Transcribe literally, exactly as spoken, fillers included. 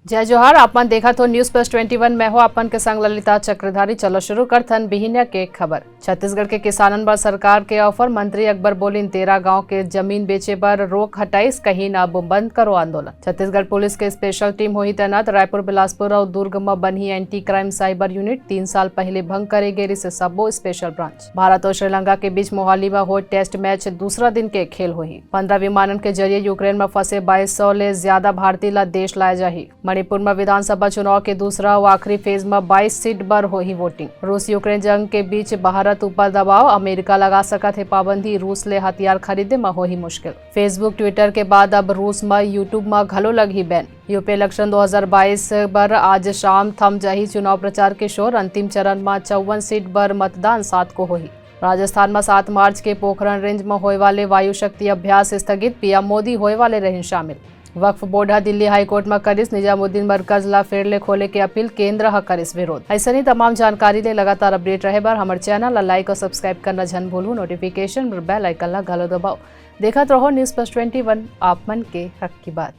जय जोहार, आप मन देखत हो News Plus Twenty One, मैं हो आप मन के संग ललिता चक्रधारी। चलो शुरू करथन बिहिनिया के खबर। छत्तीसगढ़ के किसानन बर सरकार के offer, मंत्री अकबर बोलिन तेरह गांव के जमीन बेचे बर रोक हटाइस, कहिन अब बंद करो आंदोलन। छत्तीसगढ़ पुलिस के special team होही तैनात, रायपुर, बिलासपुर अउ दुर्ग म बनही anti crime cyber unit। तीन साल पहले भंग करे गे रिहिस सब्बो special branch। भारत अउ श्रीलंका के बीच मोहाली म होय test match, दूसरा दिन के खेल होही। पंद्रह विमानन के जरिए यूक्रेन म फंसे बाईस सौ ले ज्यादा भारतीय ला देश लाए जाही। मणिपुर म विधानसभा चुनाव के दूसरा अउ आखिरी phase म बाईस seat बर होही voting। रूस यूक्रेन जंग के बीच भारत ऊपर दबाव, अमेरिका लगा सकत हे पाबंदी, रूस ले हथियार खरीदे म होही मुश्किल। Facebook, Twitter के बाद अब रूस म YouTube म घलो लगही ban। UP election दो हज़ार बाईस बर आज शाम थम जाही चुनाव प्रचार के शोर, अंतिम चरण म चौवन seat बर मतदान सात को होही। राजस्थान म सात मार्च के पोखरण रेंज म होए वाले वायु शक्ति अभ्यास स्थगित, पीएम मोदी होए वाले रहिन शामिल। वक्फ बोर्ड ह दिल्ली हाईकोर्ट म करिस निजामुद्दीन मरकज ला फेर ले खोले के अपील, केंद्र ह करिस विरोध। अइसने तमाम जानकारी ले लगातार update रहे बर हमर channel ला like अउ subscribe करना झन भूलू, notification बर bell icon ला घलो दबाओ। देखत रहो News Plus Twenty One, आप मन के हक की बात।